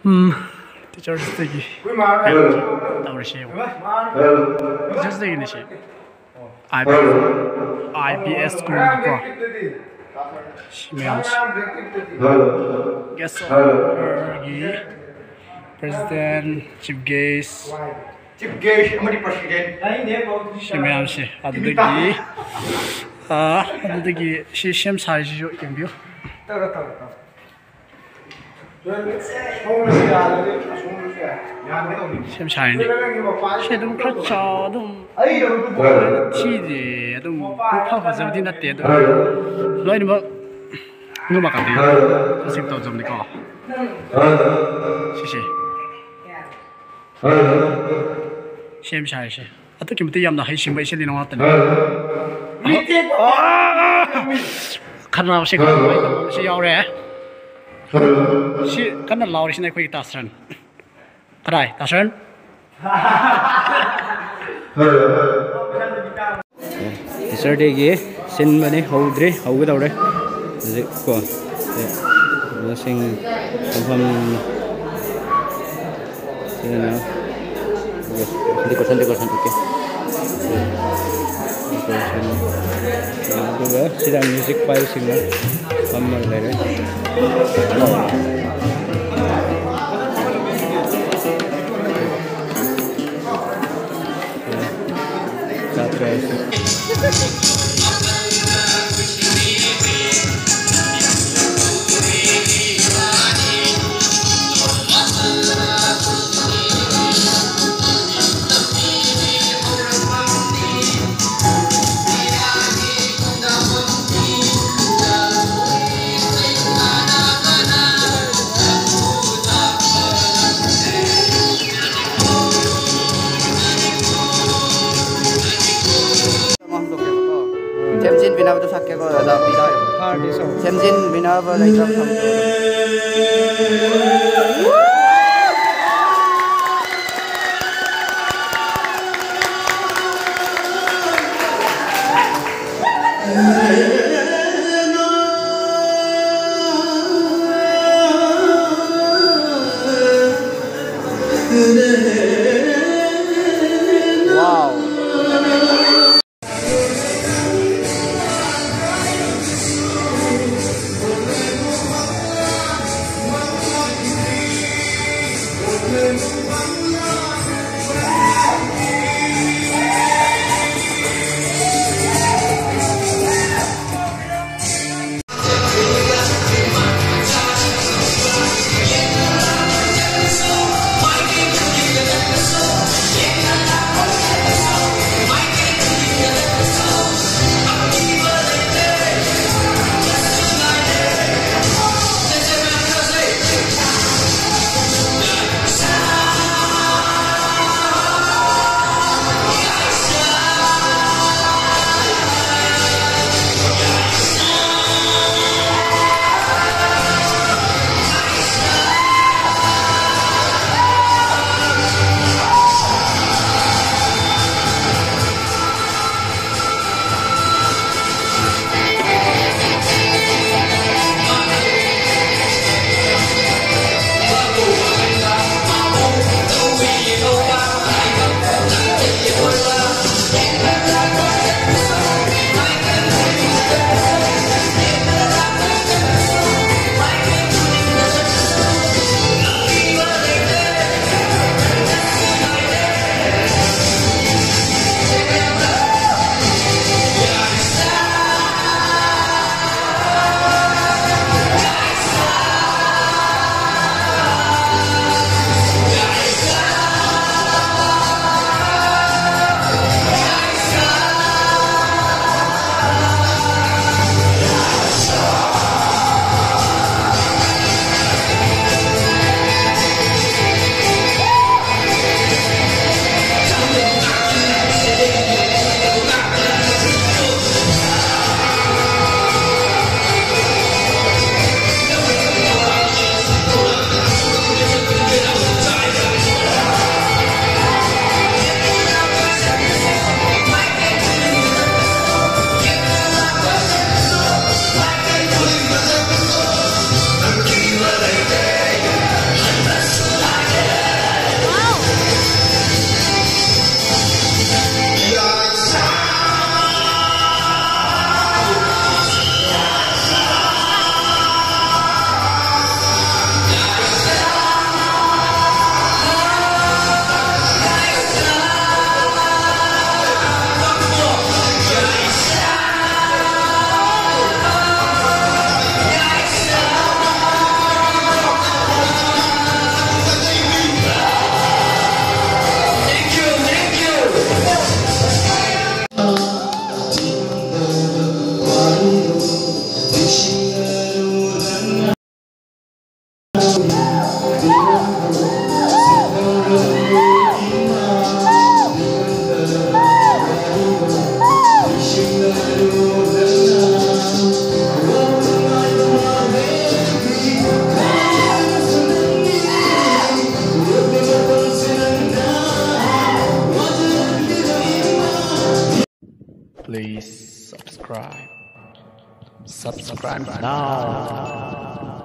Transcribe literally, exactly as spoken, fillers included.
ꯎꯝ, Teachers' Day-ꯒꯤ ꯇꯧꯔꯤꯁꯦ ꯌꯦꯡꯉꯣ꯫ Teachers' Day-ꯒꯤꯅꯤ ꯁꯤ꯫ I P S, I P S school-ꯒꯤꯀꯣ꯫ ꯁꯤ ꯃꯌꯥꯝꯁꯤ꯫ Guest of honor-ꯒꯤ president, chief guest꯫ Chief guest ꯑꯃꯗꯤ president꯫ ꯁꯤ ꯃꯌꯥꯝꯁꯦ꯫ ꯑꯗꯨꯗꯒꯤ, ꯑꯥ, ꯑꯗꯨꯗꯒꯤ ꯁꯤ ꯁꯦꯝ ꯁꯥꯔꯤꯁꯤꯁꯨ ꯌꯦꯡꯕꯤꯌꯨ꯫ ꯇꯧꯔꯣ, ꯇꯧꯔꯣ, ꯇꯧꯔꯣ꯫ ꯁꯦꯝ ꯁꯥꯔꯤꯅꯤ꯫ ꯁꯤ ꯑꯗꯨꯝ ꯈꯔ ꯆꯥꯎ-, ꯑꯗꯨꯝ ꯊꯤꯗꯦ, ꯑꯗꯨꯝ ꯄꯨꯡꯐ ꯐꯖꯕꯗꯤ ꯅꯠꯇꯦ, ꯑꯗꯨꯝ ꯂꯣꯏꯅꯃꯛ ꯉꯝꯃꯛꯀꯗꯣꯏꯅꯤ꯫ ꯍꯧꯖꯤꯛ ꯇꯧꯖꯕꯅꯤꯀꯣ꯫ ꯁꯤꯁꯦ꯫ ꯁꯦꯝ ꯁꯥꯔꯤꯁꯦ꯫ ꯑꯗꯨꯛꯀꯤ ꯃꯇꯤꯛ ꯌꯥꯝꯅ ꯍꯩꯁꯤꯡꯕ ꯏꯆꯤꯜ ꯏꯅꯥꯎ ꯉꯥꯛꯇꯅꯤ꯫ ꯑꯥ! ꯈꯅꯥꯎꯁꯦ ꯈꯔ ꯅꯨꯡꯉꯥꯏꯇꯕ ꯑꯃꯁꯨ ꯌꯥꯎꯔꯦ꯫ ꯁꯤ ꯀꯟꯅ ꯂꯥꯎꯔꯤꯁꯤꯅ ꯑꯩꯈꯣꯏꯒꯤ ꯇꯥꯁꯔꯟ꯫ ꯀꯗꯥꯏ? ꯇꯥꯁꯔꯟ? Teachers' Day-ꯒꯤ ꯁꯤꯟꯕꯅꯤ, ꯍꯧꯗ꯭ꯔꯤ, ꯍꯧꯒꯗꯧꯔꯦ ꯍꯧꯖꯤꯛ ꯀꯣ꯫ ꯁꯦ, ꯑꯣꯖꯥꯁꯤꯡ ꯐꯝꯐꯝ ꯁꯤꯗꯅ decoration, decoration, okay꯫ Decoration꯫ ꯑꯗꯨꯒ ꯁꯤꯗ music ꯄꯥꯏꯕꯁꯤꯡꯅ ꯐꯝꯃꯒ ꯂꯩꯔꯦ꯫ ꯊꯦꯝꯖꯤꯟꯕꯤꯅꯕꯗꯣ ꯁꯛꯀꯦꯀꯣ, ꯑꯗ ꯄꯤꯔꯛꯑꯣ꯫ ꯊꯦꯝꯖꯤꯟꯕꯤꯅꯕ ꯂꯩꯇ꯭ꯔꯕ ꯊꯝꯖꯤꯟ꯫ Please subscribe. Subscribe now.